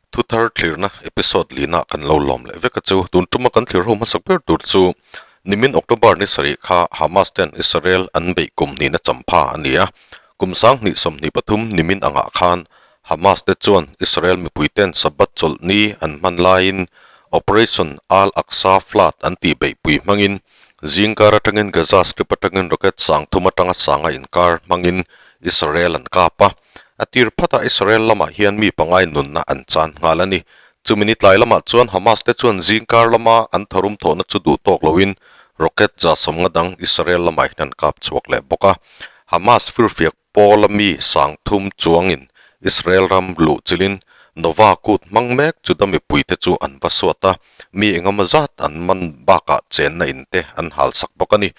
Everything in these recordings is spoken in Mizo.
Thuthar thlirna episode lina kan lo lawm leh vek a chu. Tun tuma kan thlir ho hmasak ber tur chu nimin October ni sarih kha Hamas ten Israel an beih kum hnihna champha a ni a. Kum sanghnih 23 nimin angah khan Hamas te chuan Israel mipui ten Sabbath chawlh ni an hman laiin Operation Al Aqsa Flood an tih beihpui hmangin zingkar atangin Gaza Strip atangin rocket 3000 atanga sanga inkar hmangin Israel an kap a. A tir phatah Israel lamah hian mi pangai nunna an chan nghal a ni. Chumi ni tlai lamah chuan Hamas te chuan zingkar lama an tharum thawhna chu duh tawk loin rocket 150 dang Israel lamah hian an kap chhuak leh bawk a. Hamas firfiak pawla mi 3000 chuangin Israel ram luh chilin Nova kut hmang mek Juda mipuite chu an va suat a, mi engemaw zat an man bakah chenna in te an halsak bawk a ni.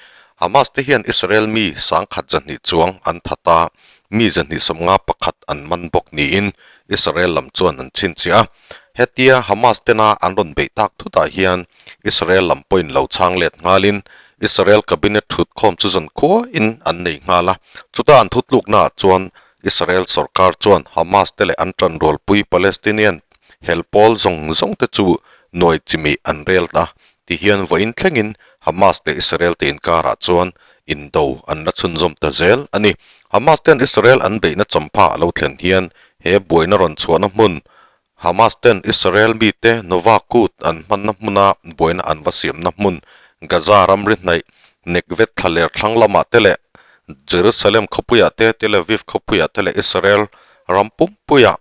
Hamas te hian Israel mi 1200 chuang an that a, mi 251 an man bawk niin Israel lam chuan an chhinchhiah a. Hetia Hamas tena an rawn beih tak thutah hian Israel lam pawhin lo chhang let nghalin Israel cabinet thutkhawm chu zan khuain an nei nghal a. Chuta an thutluknaah chuan Israel sorkar chuan Hamas te leh an tanrualpui Palestinian hel pawl zawng zawng te chu nuai chimih an rel ta. Tihian vawiin thlengin Hamas leh Israel te inkarah chuan indo an la chhunzawm ta zel a ni. Hamas ten Israel an beihna champha a lo thlen hian he buaina rawn chhuahna hmun Hamas ten Israel mite Nova kut an hmanna hmuna buaina an va siamna hmun Gaza ramri hnaih Nekvet thlaler thlang lamah te leh Jerusalem khawpuiah te, Tel Aviv khawpuiah te leh Israel ram pumpuiah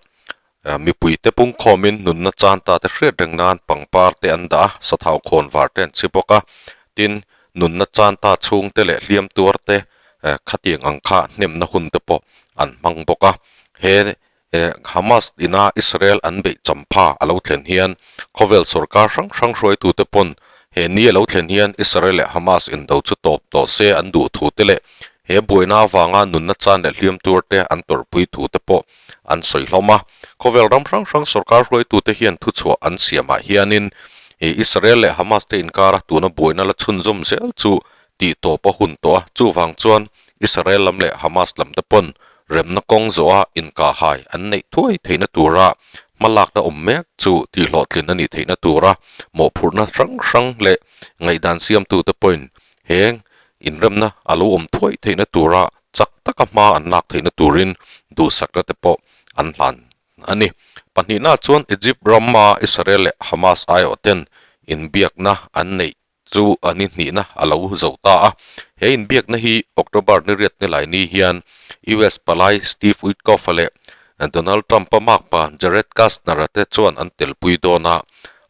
Mipuite pungkhawmin nunna chan ta te hriat reng nan pangpar te an dah a, sathau khawn var te an chhi bawk a. Tin, nunna chan ta chhungte leh hliam tuar te khatiang ang kha hnemna hun te pawh an hmang bawk a. He Hamas ina Israel an beih champha a lo thlen hian khawvel sorkar hrang hrang hruaitute pawn he ni a lo thlen hian Israel leh Hamas indo chu tawp tawh se an duh thu te leh he buaina avanga nunna chan leh hliam tur te an tawrhpui thu te pawh an sawi hlawm a. Khawvel ram hrang hrang sorkar hruaitute hian thuchhuah an siamah hianin Israel leh Hamas te inkara tuna buaina la chhunzawm zel chu tih tawp a hun tawh a, chuvang chuan Israel lam leh Hamas lam te pawn remna kawng zawha inkahhai an neih thuai theihna tura hmalakna awm mek chu tihhlawhtlin a nih theihna tura mawhphurhna hrang hrang leh ngaihdan siamtute pawhin heng inremna a lo awm thuai theihna tura chak taka hma an lak theihna turin duhsakna te pawh an hlan a ni. Pahnihna chuan Egypt rama Israel leh Hamas aiawh ten inbiakna an neih chu a ni hnihna a lo zo ta a. He inbiakna hi October ni riat nilai ni hian US palai Steve Witkoff-a leh Donald Trump-a makpa Jared Kushner-a te chuan an telpui dawn a.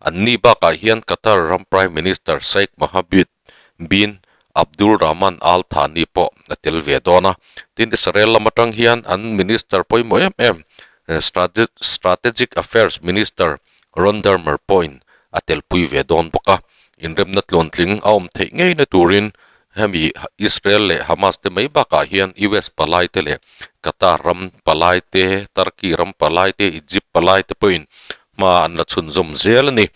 Anni bakah hian Qatar ram Prime Minister Sheikh Mohammed bin Abdul Rahman Al Thani pawh a tel ve dawn a. Tin, Israel lam atang hian an minister pawimawh em em Strategic Affairs Minister Ron Dermer pawhin a telpui ve dawn bawk a. Inremna tluantling a awm theih ngeina turin hemi Israel leh Hamas te mai bakah hian US palai te leh Qatar ram palai te, Turkey ram palai te, Egypt palai te pawhin hma an la chhunzawm zel a ni.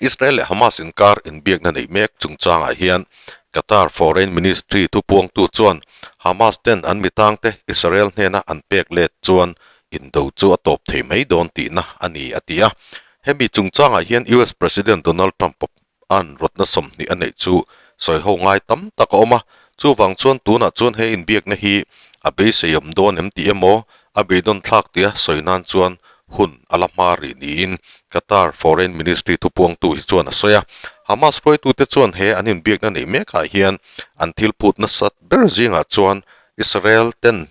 Israel leh Hamas inkar inbiakna neih mek chungchangah hian Qatar Foreign Ministry thupuangtu chuan Hamas ten an mitangte Israel hnena an pek let chuan indo chu a tawp thei mai dawn tihna a ni a ti a. Hemi chungchangah hian US President Donald Trump a'n rawtna 20 a neih chu sawiho ngai tam tak a awm a, chuvang chuan tunah chuan he inbiakna hi a beiseiawm dawn em tih emaw a beidawn thlak tia sawi nan chuan hun a la hma rih niin Qatar Foreign Ministry thupuangtu hi chuan a sawi a. Hamas hruaitute chuan he an inbiakna neih mekah hian an thil phut nasat ber zingah chuan Israel ten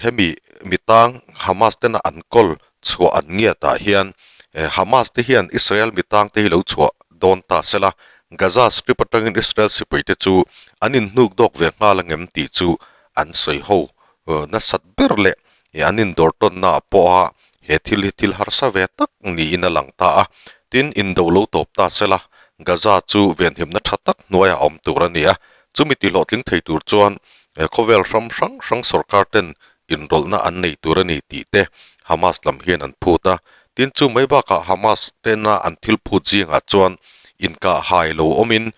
hemi mitang Hamas tena an kawl chhuah an ngiatah hian Hamas te hian Israel mitang te hi lo chhuah dawn ta sela, Gaza Strip atangin Israel sipai te chu an inhnuk dawk ve nghal angem tih chu an sawi ho nasat ber leh an indawr tawnnaah pawha he thil hi thil harsa ve tak niin a lang ta a. Tin, indo lo tawp ta sela, Gaza chu venhimna tha tak hnuaiah a awm tur a ni a. Chumi tihlawhtling thei tur chuan khawvel ram hrang hrang sorkar ten inrawlhna an nei tur a ni tih te Hamas lam hian an phut a. Tin, chu mai bakah Hamas tena an thil phut zingah chuan inkahhai lo awmin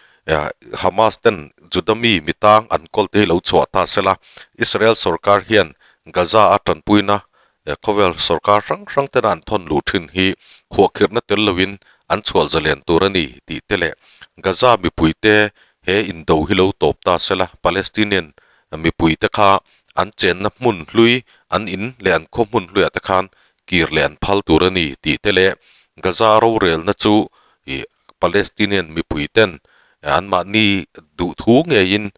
Hamas ten Juda mi mitang an kawl te hi lo chhuah ta sela, Israel sorkar hian Gaza a tanpuina Khawvel sorkar hrang hrang tena an thawn luh thin hi khuahkhirhna tel loin an chhuah zalen tur a ni tih te leh Gaza mipuite he indo hi lo tawp ta sela Palestinian mipuite kha an chenna hmun hlui an in leh an khaw hmun hluiah te khan kir leh an phal tur a ni tih te leh Gaza rorelna chu ih Palestinian mipui ten anmahni duhthu ngeiin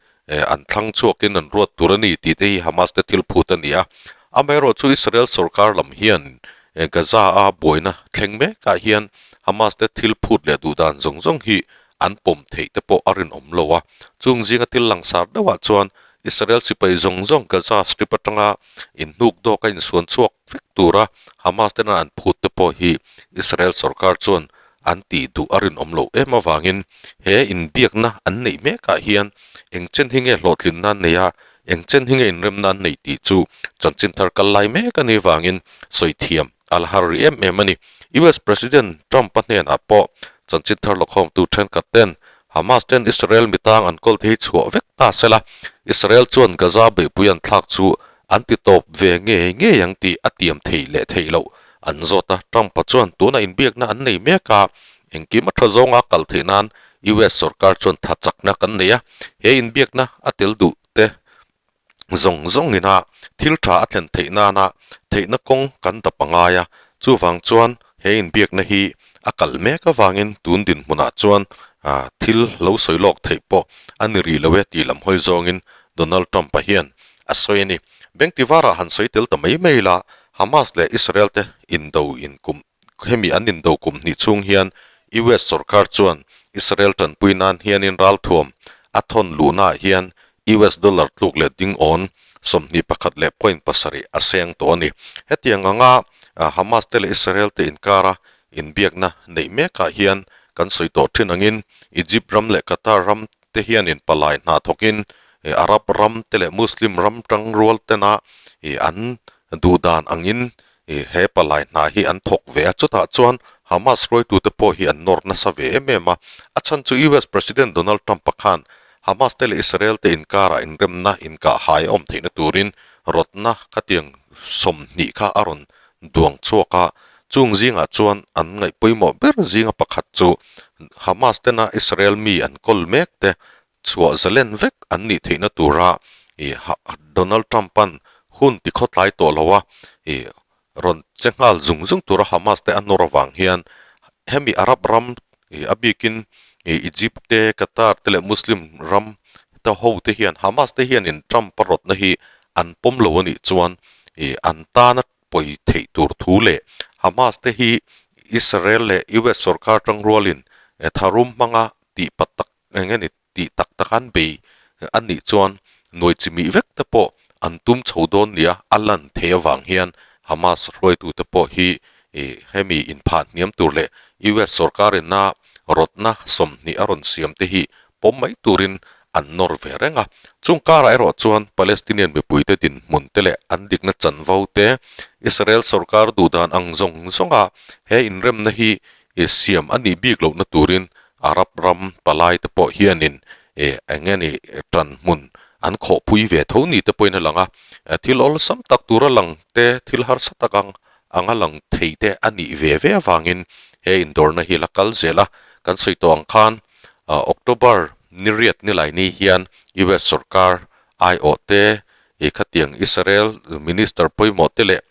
an thlang chhuakin an ruat tur a ni tih te hi Hamas te thil phut a ni a. Amaherawhchu Israel sorkar lam hian Gaza a buaina thleng mekah hian Hamas te thil phut leh duh dan zawng zawng hi an pawm theih te pawh a rinawm lo a. Chung zinga thil langsar deuhah chuan Israel sipai zawng zawng Gaza Strip atanga inhnuk dawk a insuan chhuak vek tura Hamas tena an phut te pawh hi Israel sorkar chuan an tih duh a rinawm loh em avangin he inbiakna an neih mekah hian eng chen hi nge hlawhtlinna an nei a, eng chen hi nge inremna an nei tih chu chanchin thar kal lai mek a nih vangin sawi thiam a la har rih em em a ni. US President Trump-a hnenah pawh chanchin thar lawkhawmtu thenkhat ten Hamas ten Israel mitang an kawl thei chhuah vek ta sela, Israel chuan Gaza beihpui an thlak chu an ti tawp ve ngei ngei ang tih a tiam thei leh theih loh an zawt a. Trump-a chuan tuna inbiakna an nei mek a, engkim a tha zawnga kal theih nan US sorkar chuan tha chakna kan nei a, he inbiakna a tel duh te zawng zawngin a thil tha a thlen theih nana theihna kawng kan dap a ngai a, chuvang chuan he inbiakna hi a kal mek avangin tun dinhmunah chuan thil lo sawi lawk theih pawh a ni rih lo e tih lam hawi zawngin Donald Trump-a hian a sawi a ni. Bengtivarah han sawi tel ta mai mai la, Hamas leh Israel te indo inkum hemi an indo kum hnih chhung hian US sorkar chuan Israel tanpui nan hianin ralthuam a thawn luhnaah hian US dollar tluk leh ding awn 21.7 a seng tawh a ni. Hetiang anga Hamas te leh Israel te inkara inbiakna neih mekah hian kan sawi tawh thin angin Egypt ram leh Qatar ram te hianin palai hna thawkin Arab ram te leh Muslim ram tangrual tena an duhdan angin he palai hna hi an thawk ve a. Chutah chuan Hamas hruaitute pawh hi an nawr nasa ve em em a. A chhan chu US President Donald Trump-a khan Hamas te leh Israel te inkarah inremna inkah hai a awm theihna turin rawtna khatiang 20 kha a rawn duang chhuak a. Chung zingah chuan an ngaih pawimawh ber zinga pakhat chu Hamas tena Israel mi an kawl mek te chhuah zalen vek an nih theihna tura Donald Trump-a'n hun ti khawtlai tawh lo a, rawn che nghal zung zung tura Hamas te a nawr avang hian hemi Arab ram a bikin Egypt te, Qatar te leh Muslim ram te ho te hian Hamas te hianin Trump-a rawtna hi an pawm lo a nih chuan an tana pawi theih tur thu leh Hamas te hi Israel leh US sorkar tangrualin tharum hmanga tih pat tak eng nge ni tih tak tak an bei a nih chuan nuai chi mih vek te pawh an tum chho dawn nia a lan thei avang hian Hamas hruaitute pawh hi hemi inphah hniam tur leh US sorkarina rawtna 20 a rawn siam te hi pawm mai turin an nawr ve reng a. Chung karah erawh chuan Palestinian mipuite dinhmun te leh an dikna chanvo te Israel sorkar duhdan ang zawng zawnga he inremna hi siam a nih bik lohna turin Arab ram palai te pawh hianin eng nge ni tan hmun an khawhpui ve tho ni te pawhin a lang a, thil awlsam tak tura lang te, thil harsa tak ang anga lang thei te a nih ve ve avangin he indawrna hi la kal zel a. Kan sawi tawh ang khan October ni riat ni lai ni hian US sorkar aiawh te, khatiang Israel minister pawimawh te leh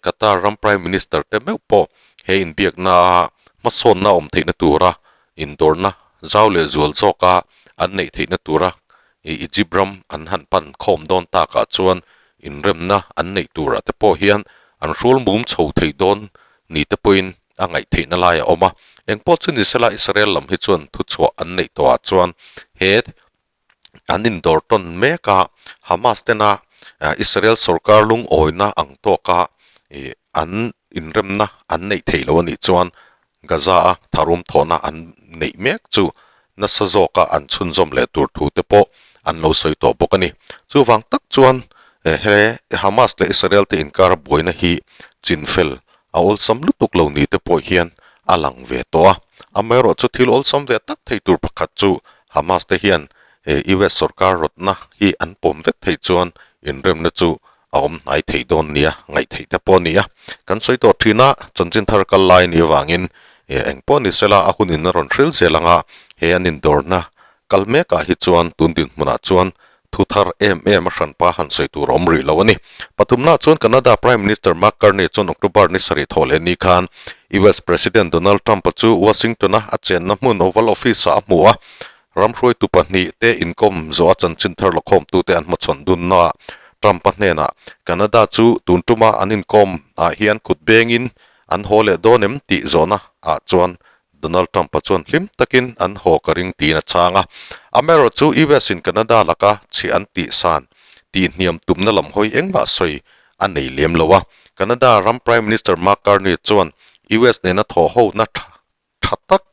Qatar ram prime minister te meuh pawh he inbiakna a hmasawnna awm theihna tura indawrna zau leh zual zawka an neih theihna tura Egypt ram an han pan khawm dawn takah chuan inremna an neih turah te pawh hian an hrul mum chho thei dawn ni te pawhin a ngaih theihna lai a awm a. Engpawh chu ni sela Israel lam hi chuan thuchhuah an neih tawhah chuan he an indawr tawn mek a, Hamas tena Israel sorkar lungawina ang tawka an inremna an neih theih loh a nih chuan Gaza-a tharum thawhna an neih mek chu nasa zawka an chhunzawm leh tur thu te pawh an lo sawi tawh bawk a ni. Chuvang tak chuan he Hamas leh Israel te inkar buaina hi chinfel a awlsam lutuk lo ni te pawh hian a lang ve tawh a. Amaherawhchu thil awlsam ve tak thei tur pakhat chu Hamas te hian US sorkar rawtna hi an pawm vek thei chuan inremna chu a awm hnai thei dawn nia ngaih theih te pawh a ni a. Kan sawi tawh thin a, chanchin thar kal lai ni avangin eng pawh ni sela a hunin a rawn hril zel anga he an indawrna kal mekah hi chuan tun dinhmunah chuan thu thar em em a hranpa han sawi tur a awm rih lo a ni. Pathumnaah chuan Canada Prime Minister Mark Carney chuan October ni sarih thawh leh ni khan US President Donald Trump-a chu Washington-a a chenna hmun Oval Office-ah a hmu a, Ram hruaitu pahnih te inkawm zawh a chanchin thar lawkhawmtute an hmachhawn dunnaah Trump-a hnenah Canada chu tun tuma an inkawm ah hian kut bengin an haw leh dawn em tih zawhna ah chuan Donald Trump-a chuan hlim takin an haw ka ring tiin a chhang a. Amaherawhchu US in Canada laka chhiah an tih san tih hniam tumna lam hawi engmah sawi a nei lem lo a. Canada ram Prime Minister Mark Carney chuan US nena thaw hona tha tha tak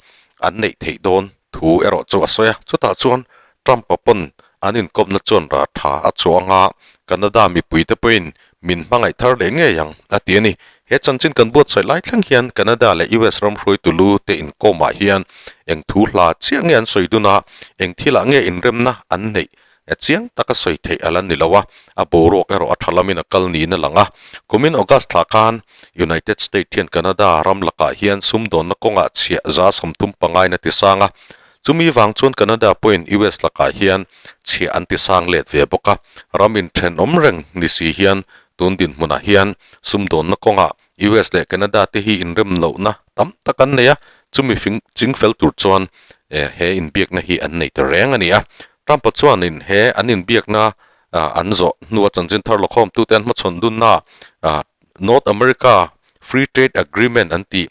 an neih theih dawn thu erawh chu a sawi a. Chutah chuan Trump-a pawn an inkawpna chuan rah tha a chhuah anga Canada mipuite pawhin min hmangaih thar leh ngei ang a ti a ni. He chanchin kan buatsaih lai thleng hian Canada leh US ram hruaitu lu te inkawmah hian eng thu hla chiah nge an sawi dun a, eng thilah nge inremna an neih Chiang taka sawi theih a la ni lo a, a boruak erawh a tha lamin a kal niin a lang a. Kumin August thla khan United State hian Canada ram lakah hian sumdawnna kawngah chhiah 35% in a ti sang a, chumi vang chuan Canada pawhin US lakah hian chhiah an ti sang let ve bawk a. Ram inthenawm reng ni si hian tun dinhmunah hian sumdawnna kawngah US leh Canada te hi inrem lohna tam tak an nei a, chumi fing chingfel tur chuan he inbiakna hi an nei ta reng a ni a. Trump-a chuanin he an inbiakna an zawh hnua chanchin thar lawkhawmtute an hmachhawn dunna North America Free Trade Agreement an tih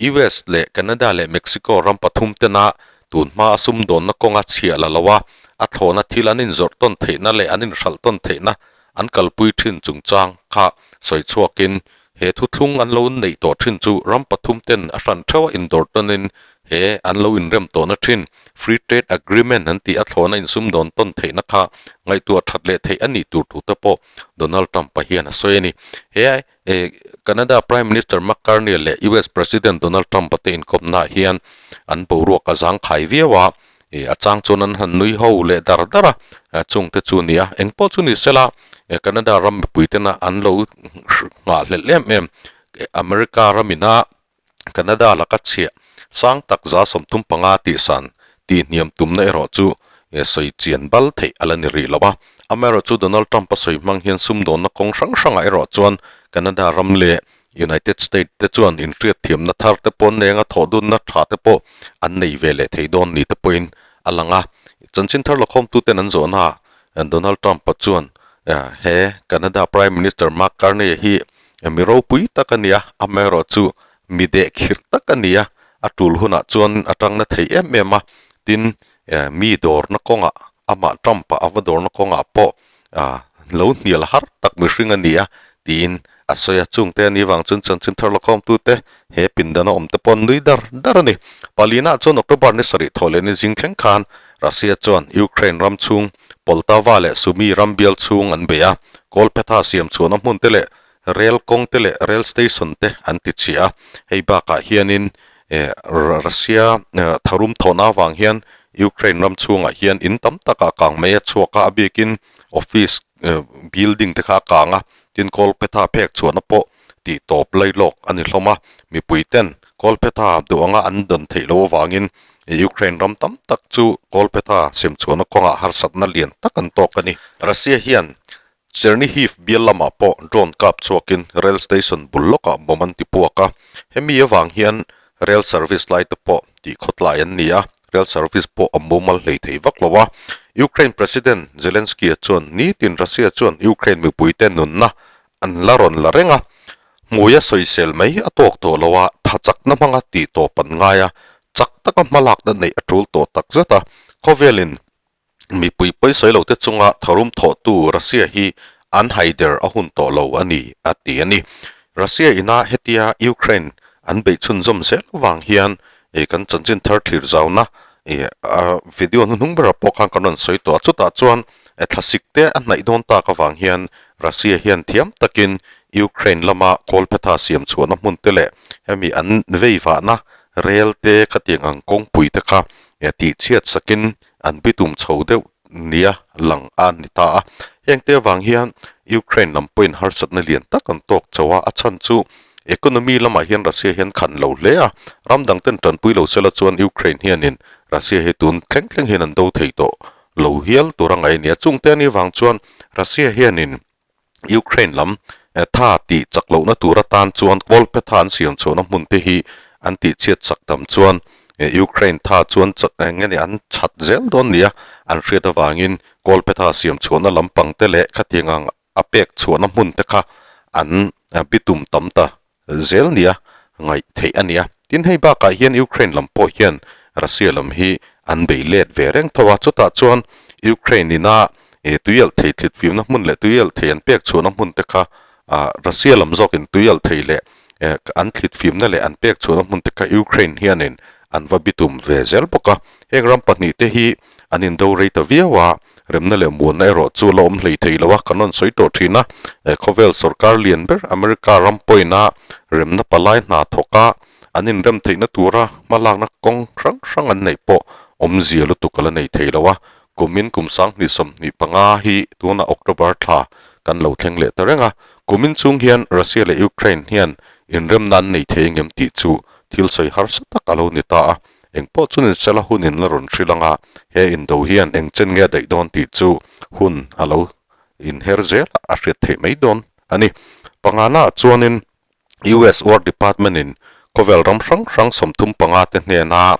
US leh Canada leh Mexico ram pathum tena tun hma a sumdawnna kawnga chhiah la lo a, a thlawhna thil an inzawrh tawn theihna leh an inhralh tawn theihna an kalpui thin chungchang kha sawi chhuakin he thuthlung an lo neih tawh thin chu ram pathum ten a hran theuh a indawr tawnin he an lo inrem tawhna thin Free Trade Agreement an tih a thlawhna insumdawn tawn theihna kha ngaihtuah that leh theih a nih tur thu te pawh Donald Trump-a hian a sawi a ni. He Canada Prime Minister Mark Carney leh US President Donald Trump-a te inkawpnaah hian an boruak a zangkhai viau a, a chang chuan an han nui ho leh dar dar a, chung te chu a ni a. Eng pawh chu ni sela, Canada ram mipui tena an lo nghahhlelh em em America ramina Canada laka chhiah sang tak 35% tihsan tihhniam tumna erawh chu sawi chian bal theih a la ni rih lo a. Amaherawhchu Donald Trump-a sawi hmang hian sumdawnna kawng hrang hrangah erawh chuan Canada ram leh United States te chuan inhriatthiamna thar te pawh an nei anga thawhdunna tha te pawh an nei ve leh thei dawn ni te pawhin a lang a. Chanchin thar lakhawmtuten an zawhnaah Donald Trump-a chuan he Canada Prime Minister Mark Carney hi mi ropui tak a ni a, amaherawhchu mi dehkhirh tak a ni a, a tul hunah chuan a tangna thei em em a, tin mi dawrna kawngah amah Trump-a a va dawrna kawngah pawh lo hnial har tak mihring a ni a tiin a sawi a, chungte a nih vang chuan chanchin thar lakhawmtute he pindana awmte pawh an nui dar dar a ni. Palina chuan October ni sarih thawh leh ni zing thleng khan Russia chuan Ukraine ram chhung Poltava leh Sumy ram bial chhung an bei a, Kolpetha siam chhuahna hmun te leh rel kawng te leh rel station te an ti chhiah a. Hei bakah hianin Russia tharum thawhna avang hian Ukraine ram chhungah hian in tam takah kang mai a chhuak a, a bikin office building te kha a kang a, tin Kolpetha phek chhuahna pawh tih tawp lai lawk a ni hlawm a. Mipui ten Kolpetha duh anga an dawn theih loh avangin Ukraine ram tam tak chu Kolpetha sem chhuahna kawngah harsatna lian tak an tawk a ni. Russia hian Chernihiv bial lamah pawh drone kap chhuakin rail station bul lawkah bomb an ti puak a, hemi avang hian rail service lai te pawh tih khawtlai an ni a, rail service pawh a mumal hlei thei vak lo a. Ukraine President Zelensky-a chuan nitin Russia chuan Ukraine mipuite nunna an la rawn la reng a, hmuia sawisel mai a tawk tawh lo a, tha chakna hmanga tih tawp an ngai a, chak taka hmalakna neih a tul tawh takzet a, khawvelin Mipui pawisawi lo te chunga tharum thawhtu Russia hi an haider a hun tawh lo a ni, a ti a ni. Russia ina hetia Ukraine an beih chhunzawm zel avang hian kan chanchin thar thlir zauna video hnuhnung berah pawh khan kan rawn sawi tawh a, chutah chuan thlasik te a hnaih dawn tak avang hian Russia hian thiam takin Ukraine lama kawlphetha siam chhuahna hmun te leh hemi an veivahna rel te khatiang ang kawngpui te kha tihchhiat sakin an bitum chho deuh nia lang a ni ta a. Hengte avang hian Ukraine lam pawhin harsatna lian tak an tawk chauh a, a chhan chu economy lamah hian Russia hian khan lo hle a, ram dang ten tanpui lo sela chuan Ukraine hianin Russia hi tun thleng thleng hian an do thei tawh lo hial tur a ngaih a ni a, chungte anih vang chuan Russia hianin Ukraine lam tha tih chak lohna tur atan chuan kawlphetha an siam chhuahna hmun te hi an tih chhiat chak tam chuan Ukraine tha chuan eng nge ni an chhat zel dawn nia an hriat avangin kawlphetha siam chhuahna lampang te leh khatiang ang a pek chhuahna hmun te kha an bitum tam ta zel nia ngaih theih a nia. Tin, hei bakah hian Ukraine lam pawh hian Russia lam hi an bei let ve reng tho a, chutah chuan Ukraine ina tuialh thei thlit fimna hmun leh tuialh thei an pek chhuahna hmun te kha Russia lam zawkin tuialh thei leh an thlit fimna leh an pek chhuahna hmun te kha Ukraine hianin an va bitum ve zel bawk a. Heng ram pahnih te hi an indo rei ta viau a, Remna leh muanna erawh chu la awm hlei thei lo a, kan rawn sawi tawh thin a. Khawvel sorkar lian ber America ram pawina remna palai hna thawk a, an inrem theihna tura hmalakna kawng hrang hrang an neih pawh awmzia lutuk a la nei thei lo a. Kumin kum 2025 hi tunah October thla kan lo thleng leh ta reng a. Kumin chung hian Russia leh Ukraine hian inremna an nei thei engem tih chu thil sawi harsa tak a lo ni ta a. Eng pawh chu ni sela hun in la rawn hrilh ang a, he indo hian eng chen nge a daih dawn tih chu hun a lo inher zel a, a hriat theih mai dawn a ni. Pangana ah chuanin US War Department in khawvel ram hrang hrang 35 te hnena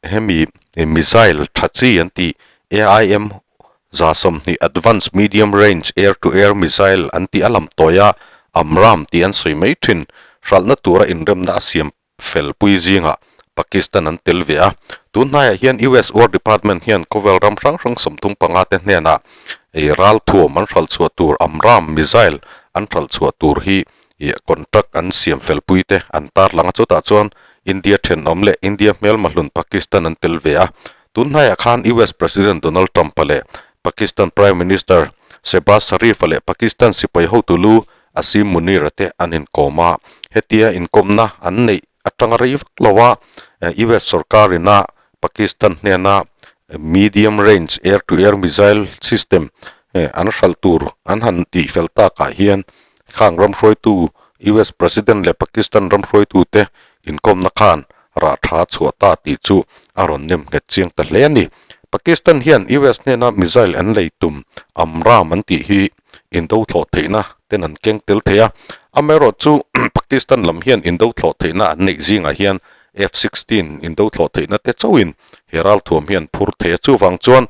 hemi missile tha chi an tih AIM 120 Advanced Medium Range Air to Air Missile an tih a lam tawi a, AMRAAM tih an sawi mai thin hralhna tura inremna a siam felpui zingah Pakistan an tel ve a. Tun hnaiah hian US War Department hian khawvel ram hrang hrang 35 te hnenah ei ral thuam an hralh chhuah tur AMRAAM missile an hralh chhuah tur hi contract an siam felpui te an tarlang a. Chutah chuan India thenawm leh India hmelma hlun Pakistan an tel ve a. Tun hnaiah khan US President Donald Trump-a leh Pakistan Prime Minister Shehbaz Sharif-a leh Pakistan sipai hotu lu Asim Munir-a te an inkawm a, hetia inkawmna an neih atanga rei vak lo a, US sorkar ina Pakistan hnena medium range air to air missile system an hralh tur an han tih fel takah hian khang ram hruaitu US President leh Pakistan ram hruaitute inkawmna khan rah tha chhuah ta tih chu a rawn nem nghet chiang ta hle a ni. Pakistan hian US hnena missile an lei tum AMRAAM an tih hi indo thlawh theihna ten an keng tel thei a, amaherawh chu Pakistan lam hian indo thlawh theihna an neih zingah hian F 16 indo thlawh theihna te chauhin he ralthuam hi an phur thei a, chuvang chuan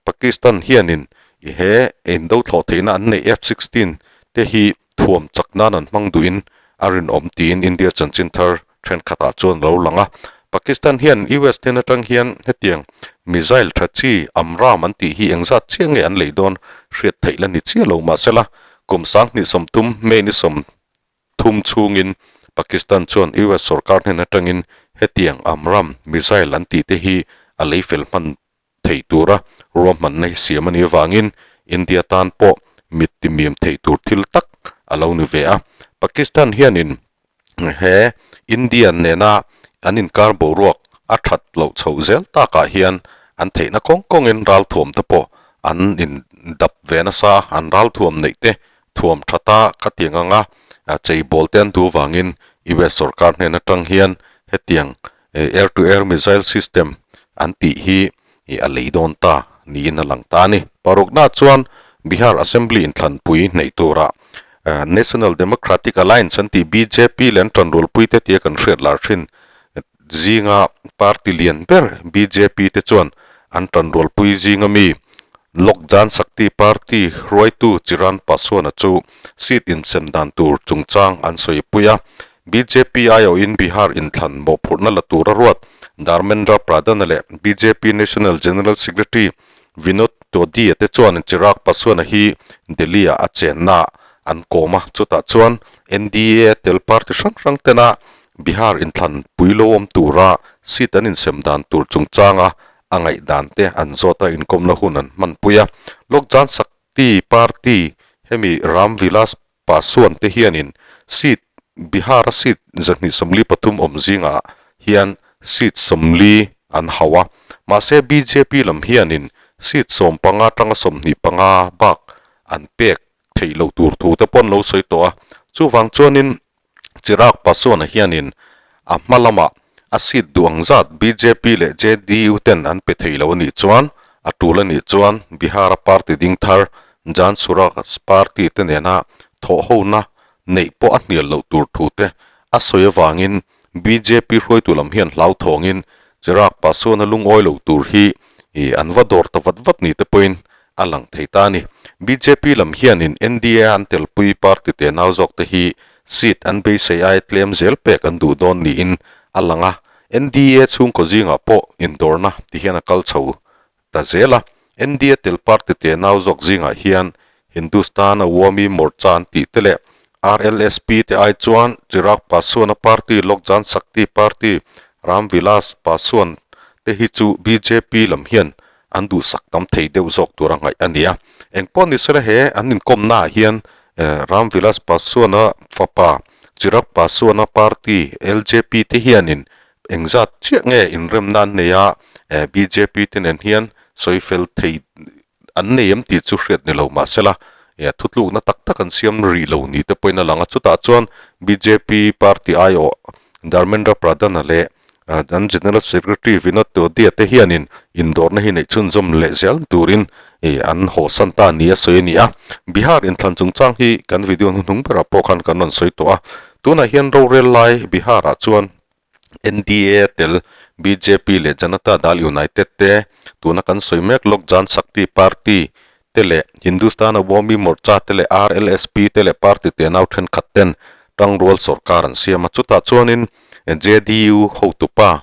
Pakistan hianin he indo thlawh theihna an neih F 16 te hi thuam chak nan an hmang duhin a rinawm tiin India chanchin thar thenkhatah chuan lo lang a. Pakistan hian US hnen atang hian hetiang missile tha chi AMRAAM an tih hi engzat chiah nge an lei dawn hriat theih la ni chiah lo mahsela kum 2030 May ni 30 chhungin Pakistan chuan US sorkar hnen atangin hetiang AMRAAM missile an tih te hi a lei fel hman thei tura ruahmanna hi siam a nih avangin India tan pawh mit timim thei tur thil tak a lo ni ve a. Pakistan hianin he India nena an inkar boruak a that loh chhoh zel takah hian an theihna kawng kawngin ralthuam te pawh an indap ve nasa a, an ralthuam neih te thuam tha ta khatiang anga cheibawl te an duh vangin US sorkar hnen atang hian hetiang Air to air missile system an tih hi a lei dawn ta niin a lang ta a ni. Parukna chuan Bihar Assembly inthlanpui hneih tura National Democratic Alliance an tih bjp leh an tanrualpuite tia kan hriat lar thin zinga party lian ber bjp te chuan an tanrualpui zinga mi Lok Jan Shakti Party hruaitu Chiran Paswan-a chu seat insem dan tur chungchang an sawipui a. Bjp aiawhin Bihar inthlan mawhphurhna la tura ruat Dharmendra Pradhan-a leh bjp National General Secretary Vinod Todi-a te chuan Chirag Paswan-a hi Delhi-ah a chenna an kawm a, chutah chuan NDA tel party hrang hrang tena Bihar inthlan pui lo awm tura seat an insem dan tur chungchanga a ngaihdan te an zawt a, inkawmna hun an hmanpui a. Lok Jan Shakti Party hemi Ram Vilas Paswan te hianin seat Bihar-a seat 243 awm zingah hian seat 40 an hauh a, mahse bjp lam hianin seat 15 atanga 25 bak an pek. theih loh tur thu te pawh an lo sawi tawh a. Chuvang chuanin Chirag Paswan-a hianin a hma lamah a seat duh ang zat bjp leh JDU ten an pe thei lo a nih chuan a tul a nih chuan Bihar-a party ding thar Jan Suraj party te nena thawhhona neih pawh a hnial loh tur thu te a sawi avangin bjp hruaitu lam hian hlauthawngin Chirag Paswan-a lungawi lo tur hi an va dawr ta vat vat ni te pawhin a lang thei ta a ni. Bjp lam hianin NDA an telpui party te nau zawk te hi seat an beisei ai tlem zel pek an duh dawn niin a lang a, NDA chhungkaw zingah pawh indawrna ti hian a kal chho ta zel a. NDA tel party te nau zawk zingah hian Hindustan Awami Morcha an tih te leh RLSP te ai chuan Chirag Paswan-a party Lok Jan Shakti Party Ram Vilas Paswan te hi chu bjp lam hian an duhsak tam thei deuh zawk tura ngaih a ni a. Engpawh ni sela he an inkawmna ah hian Ram Vilas Paswan-a fapa Chirag Paswan-a party LJP te hianin engzat chiah nge inremna an nei a, bjp te nen hian sawi fel thei an nei em tih chu hriat ni lo mahsela thutlukna tak tak an siam rih lo ni te pawhin a lang a. Chutah chuan bjp party aiawh Dharmendra Pradhan-a leh an General Secretary Vinod Todea te hianin indawrna hi neih chhunzawm leh zel turin an hawhsan ta ni a sawi a ni a. Bihar inthlan chungchang hi kan video hnuhnung berah pawh khan kan rawn sawi tawh a. Tunah hian rorel lai Bihar-ah chuan NDA tel bjp leh Janata Dal United te tuna kan sawi mek Lok Jan Shakti Party te leh Hindustan Awami Morcha te leh RLSP te leh party tenau thenkhat ten tangrual sorkar an siam a. Chutah chuanin JDU hotupa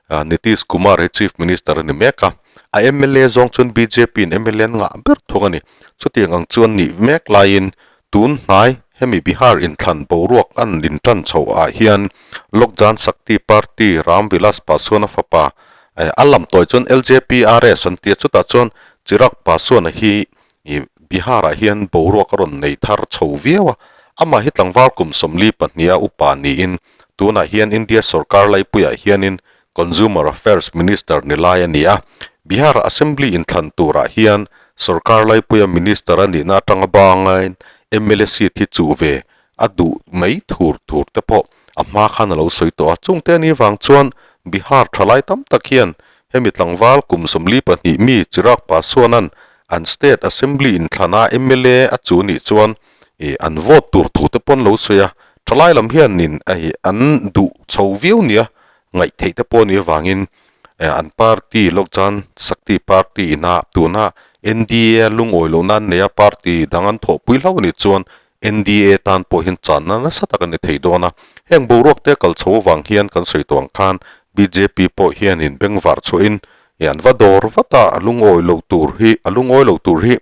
Nitish Kumar hi Chief Minister a ni mek a. A mla zawng chuan bjp in mla an ngah ber thung a ni. Chutiang ang chuan nih mek laiin tun hnai hemi Bihar inthlan boruak an intan chhoh ah hian Lok Jan Shakti Party Ram Vilas Paswan-a fapa a lam tawi chuan LJPRS an ti a, chutah chuan Chirag Paswan-a hi Bihar-ah hian boruak a rawn nei thar chho viau a, amah hi tlangval kum 42 a upa niin tunah hian India sorkar laipuiah hianin Consumer Affairs Minister ni lai a ni a, Bihar Assembly inthlan turah hian sorkar laipuia Minister a nihna atanga bangain mla seat hi chuh ve a duh mai thur thur te pawh a hma khan a lo sawi tawh a, chungte a nih vang chuan Bihar thalai tam tak hian hemi tlangval kum 42 mi Chirag Paswan-a'n an State Assembly inthlana mla a chu nih chuan ih an vote tur thu te pawh an lo sawi a, thalai lam hianin an duh chho viau nia ngaih theih te pawh a nih avangin an party Lok Jan Shakti party ina tuna NDA lungawi loh nan nei a party dang an thawhpui hlauh a nih chuan NDA tan pawh hian channa nasa tak a ni thei dawn a. Heng boruak te kal chho avang hian kan sawi tawh ang khan bjp pawh hianin bengvar chhuahin an va dawr vat a, a lungawi lo tur hi a lungawi lo tur hi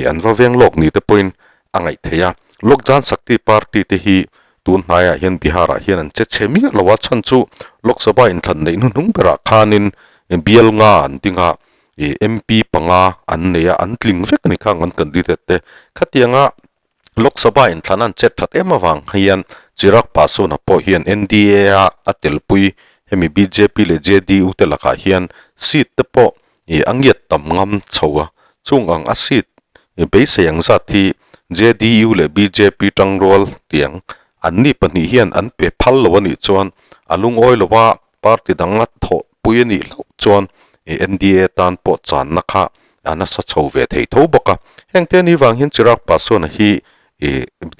an va veng lawk ni te pawhin a ngaih theih a. Lok Jan Shakti party te hi tun hnaiah hian Bihar ah hian an che chhe miah lo a, chhan chu Lok Sabha inthlan neih hnuhnung berah khanin bial nga an ding a, ih MP panga an nei a, an tling vek a ni khang an candidate te. Khatianga Lok Sabha inthlan an chet that em avang hian Chirag Paswan-a pawh hian NDA a a telpui hemi bjp leh JDU te lakah hian seat te pawh ih a ngiat tam ngam chho a, chung ang a seat beisei ang zat hi JDU leh bjp tangrual tiang an ni pahnih hian an pe phal lo a nih chuan a lungawi lo a, party dang a thawhpui a nih hlauh chuan NDA tan pawh channa kha a nasa chho ve thei tho bawk a. Heng te ni vang hian Chirag Paswan-a hi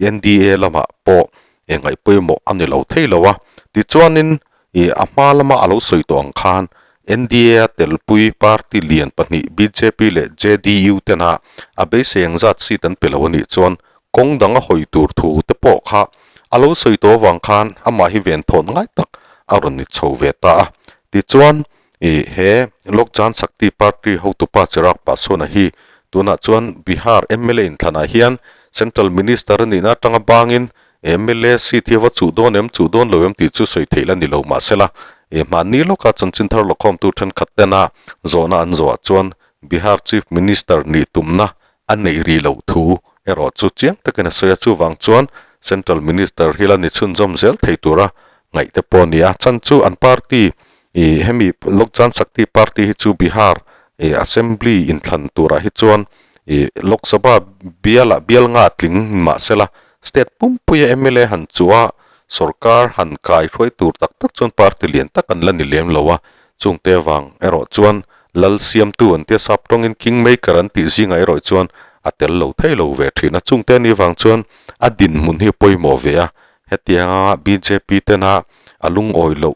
NDA lamah pawh ngaih pawimawh a ni lo thei lo a, tichuanin Ih, a hma lama a lo sawi tawh ang khan NDA a telpui party lian pahnih bjp leh JDU tena a beisei ang zat seat an pe lo a nih chuan kawng dang a hawi tur thu te pawh kha a lo sawi tawh avang khan amah hi venthawn ngai tak a rawn ni chho ve ta a. Tichuan, ih, he Lok Jan Shakti Party hotupa Chirag Paswan-a hi tunah chuan Bihar mla inthlanah hian Central Minister a nihna atanga bangin Mla seat hi a va chuh dawn em, chuh dawn lo em tih chu sawi theih la ni lo mahsela, eh mahni lawka chanchin thar lawkhawmtu thenkhat tena zawhna an zawhah chuan Bihar Chief Minister nih tumna a neih rih loh thu erawh chu chiang takin a sawi a, chuvang chuan Central Minister hi la ni chhunzawm zel thei tura ngaih te pawh a ni a, chan chu an party ih hemi Lok Jan Shakti Party hi chu Bihar eh Assembly inthlan turah hi chuan. Ih Lok Sabha bial ah bial nga tling mahsela state pumpuia mla han chuh a sorkar han kai hruai tur tak tak chuan party lian tak an la ni lem lo a, chungte vang erawh chuan lal siamtu an tia sap tawngin king maker an tih zingah erawh chuan a tel lo thei lo ve thin a, chungte anih vang chuan a dinhmun hi a pawimawh ve a, hetianga bjp tena a lungawi loh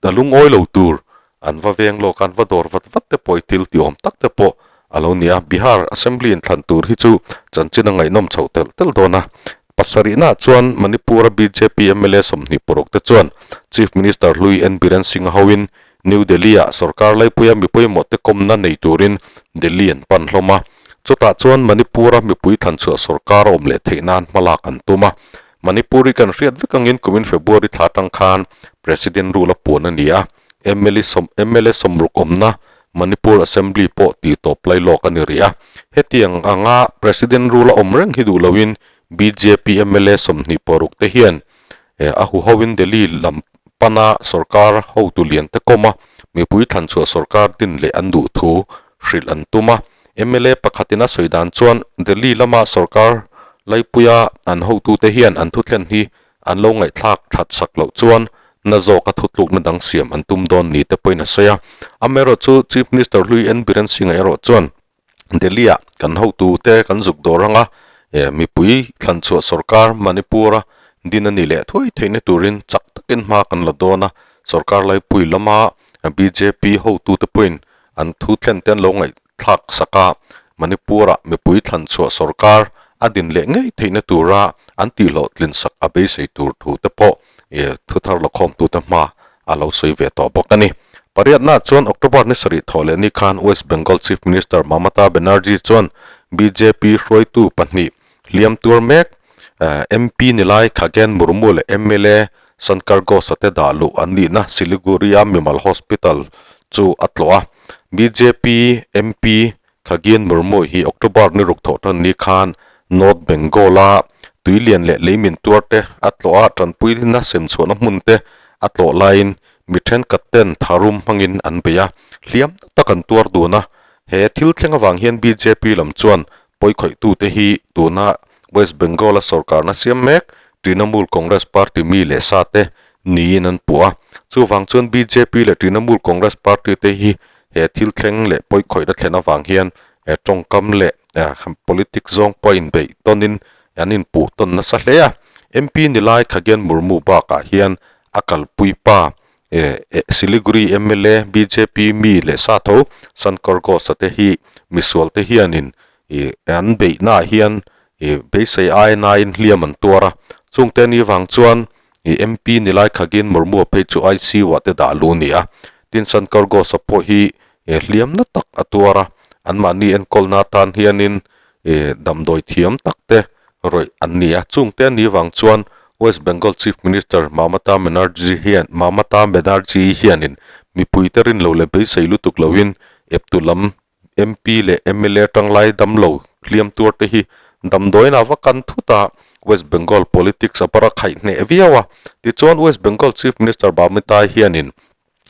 A lungawi lo tur an va veng lawk a, an va dawr vat vat te pawh i thil ti awm tak te pawh a lo ni a. Bihar Assembly inthlan tur hi chu chanchin a ngaihnawm chhoh telh telh dawn a. Pasarihnaah chuan Manipur-a bjp mla 26 te chuan Chief Minister hlui N Biren Singh hoin New Delhi-ah sorkar laipuia mi pawimawh te kawmna nei turin Delhi an pan hlawm a. Chutah chuan Manipur-a mipui thlanchhuah sorkar a awm leh theih nan hmalak an tum a. Manipur hi kan hriat vek angin kumin February thla atang khan President rule a puan a ni a, mla sawm mla sawmruk awmna Manipur Assembly pawh tih tawp lai lawk a ni rih a. Hetiang anga President rule a awm reng hi duh loin bjp mla 26 te hian a huhoin Delhi lam pana sorkar hotu lian te kawm a, mipui thlanchhuah sorkar din leh an duh thu hrilh an tum a. Mla pakhatin a sawi dan chuan Delhi lama sorkar laipuia an hotute hian an thuthlen hi an lo ngaihthlak that sak loh chuan na zawka thutlukna dang siam an tum dawn ni te pawhin a sawi a. Amaherawhchu Chief Minister hlui N Biren Singh-a erawh chuan Delhi-ah kan hotute kan zuk dawr anga mipui thlanchhuah sorkar Manipur-a din a ni leh thuai theihna turin chak takin hma kan la dawn a, sorkar laipui lama bjp hotute pawhin an thu thlen te an lo ngaihthlak sak a, Manipur-ah mipui thlanchhuah sorkar a din leh ngei theihna tura an tihhlawhtlin sak a beisei tur thu te pawh thuthar lakhawmtute hma a lo sawi ve tawh bawk a ni. Pariatnaah chuan October ni sarih thawh leh ni khan West Bengal Chief Minister Mamata Banerjee chuan bjp hruaitu pahnih hliam tuar mek MP Nilai Khagen Murmu leh mla Shankar Ghosh-a te dah luh an nihna Siliguri-a mimal hospital chu a tlawh a. Bjp MP Khagen Murmu hi October ni ruk thawh tan ni khan North Bengal-a tuilian leh leimin tuar te a tlawh a, tanpuina semchhuahna hmun te a tlawh laiin mi thenkhat ten tharum hmangin an bei a, hliam tak an tuar dun a. He thil thleng avang hian bjp lam chuan Pawikhawih-tute hi tuna West Bengal-a sorkarna siam mek Trinamool Congress Party mi leh sa te niin an puh a. Chuvang chuan bjp leh Trinamool Congress Party te hi he thil thleng leh pawikhawihna thlen avang hian tawngkam leh politics zawng pawh a inbeih tawnin an inpuh tawn nasa hle a. MP ni lai Khagen Murmu bakah hian a kalpui pa Siliguri mla bjp mi leh sa tho Shankar Ghosh-a te hi misual te hianin ih an beihnaah hian ih beisei ai nain hliam an tuar a, chungte ni vang chuan ih MP ni lai Khagen Murmu-a phei chu ICU ah te dah luh a ni a, tin Shankar Ghosh-a pawh hi hliamna tak a tuar a, anmahni enkawlna atan hianin ih damdawi thiam tak te rawih an ni a, chungte ni vang chuan West Bengal Chief Minister Mamata Banerjee hian Mamata Banerjee hianin mipuite rin lo leh beisei lutuk loin eptu lam MP leh mla tanglai damlo hliam tuar te hi damdawiin a va kan thut a, West Bengal politics a bara khaih hneh viau a. Tichuan West Bengal Chief Minister Mamata hianin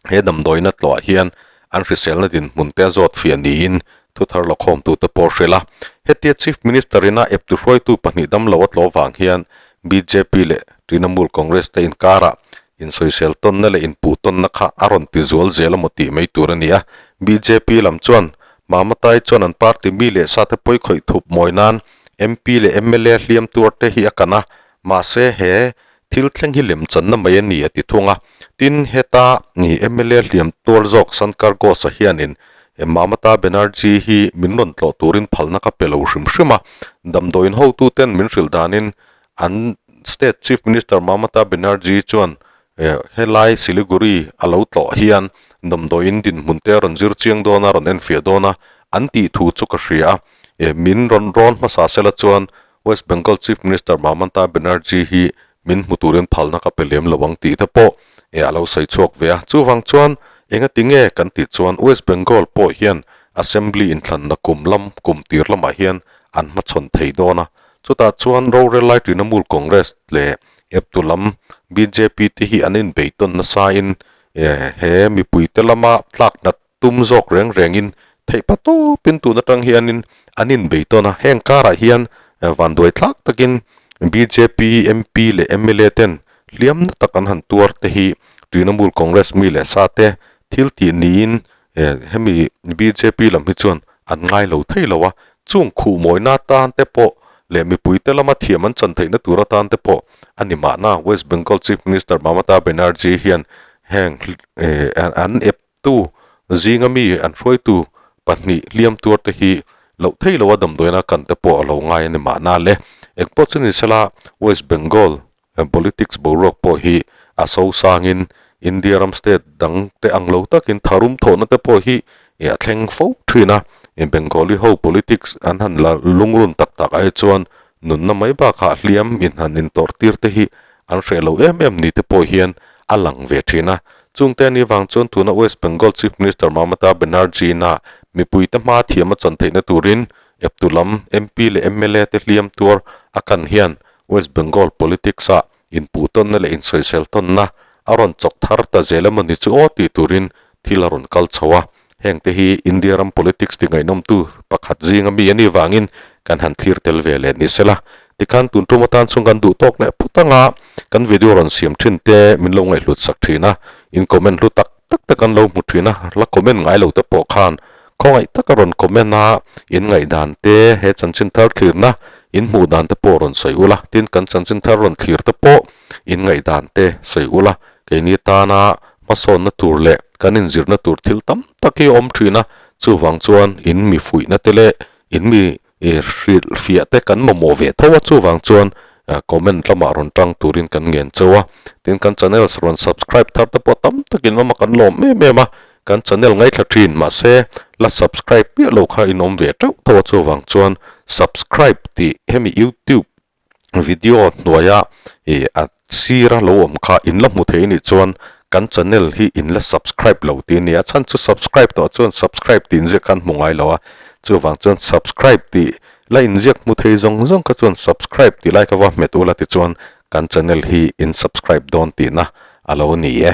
He damdawiina tlawhah hian an hriselna dinhmun te a zawt fiah niin thuthar lakhawmtute pawh hrilh a. Hetia Chief Minister ina eptu hruaitu pahnih damlo a tlawh vang hian bjp leh Trinamool Congress te inkarah insawisel tawnna leh inpuh tawnna kha a rawn ti zual zel emaw tih mai tur a ni a. Bjp lam chuan Mamata-i chuan an party mi leh sate pawi khawih thup mawi nan MP leh mla hliam tuar te hi a kan a, mahse he Thil thleng hi lemchanna mai a ni a ti thung a. Tin, heta ni mla hliam tuar zawk Shankar Ghosh-a hianin Mamata Banerjee hi min rawn tlawh turin phalna ka pe lo hrim hrim a. Damdawiin hotuten min hrilh danin an State Chief Minister Mamata Banerjee chuan helai Siliguri a lo tlawh hian damdawiin dinhmun te a rawn zir chiang dawn a, rawn enfiah dawn a, an tih thu chu ka hria a. Min rawn rawn hmasa sela chuan West Bengal Chief Minister Mamata Banerjee hi min hmu turin phalna ka pe lem lo ang tih te pawh eh a lo sawi chhuak ve a. Chuvang chuan engati nge kan tih chuan West Bengal pawh hian Assembly inthlanna kum lam kum tir lamah hian an hmachhawn thei dawn a. Chutah chuan rorel lai Trinamool Congress leh eptu lam bjp te hi an inbeitawn nasain eh he mipuite lama tlaknat tum zawk reng rengin theih pa tawpin tun atang hianin an inbei tawn a, heng karah hian vanduai thlak takin bjp MP leh mla ten hliamna tak an han tuar te hi Trinamool Congress mi leh sa te thil tih niin hemi bjp lam hi chuan an ngai lo thei lo a, chung khuh mawina atan te pawh leh mipuite lama thiam an chan theihna tur atan te pawh a ni mahna West Bengal Chief Minister Mamata Banerjee hian heng an ep Tu zinga mi an hruaitu pahnih hliam tuar te hi loh thei loa damdawiina kan te pawh a lo ngai a ni mahna le. Engpawh chu ni sela West Bengal politics boruak pawh hi a so sangin India ram state dang te ang lo takin tharum thawhna te pawh hi a thleng fo thin a. Bengali ho politics an han la lungrun tak tak ah hi chuan nunna mai bakah hliam inhan intawrh tir te hi an hreh lo em em ni te pawh hian a lang ve thin a. Chungte ani vang chuan tuna West Bengal Chief Minister Mamata Banerjee-na mipuite hma thiam a chan theihna turin eptu lam MP leh mla te hliam tuar a kan hian West Bengal politics-ah inpuh tawnna leh insawisel tawnna a rawn chawk thar ta zel emaw ni chu aw tih turin thil a rawn kal chho a. Hengte hi India ram politics ti ngaihnawmtu pakhat zinga mi a nih vangin kan han thlir tel ve leh ni sela. Tikhan tun tum atan chuan kan duh tawk leh phawt anga kan video rawn siam thin te min lo ngaihhlut sak thin a, in comment hlu tak tak te kan lo hmu thin a, la comment ngai lo te pawh khan khawngaih taka rawn comment a, in ngaihdan te he chanchin thar thlirna in hmuh dan te pawh rawn sawi ula, tin kan chanchin thar rawn thlir te pawh in ngaihdan te sawi ula, keini tana hmasawnna tur leh kan inzirna tur thil tam tak hi a awm thin a, chuvang chuan in mi fuihna te leh in mi hrilh fiah te kan mamawh ve tho a, chuvang chuan comment lamah rawn tang turin kan ngen cheu a, tin kan channels rawn subscribe thar te pawh tam takin lama kan lawm em em a, kan channel ngaithla thin mahse la subscribe piah lo kha in awm ve teuh tho a, chuvang chuan subscribe tih hemi youtube video hnuaia ih a sira lo awm kha in la hmu thei anih chuan kan channel hi in la subscribe lo tih a ni a chhan chu subscribe tawh chuan subscribe tih inziak khan hmu ngai lo a chuvang chuan subscribe tih la inziak hmu thei zawng zawng kha chuan subscribe tih lai kha va hmet ula tichuan kan channel hi in subscribe dawn tihna a lo ni e.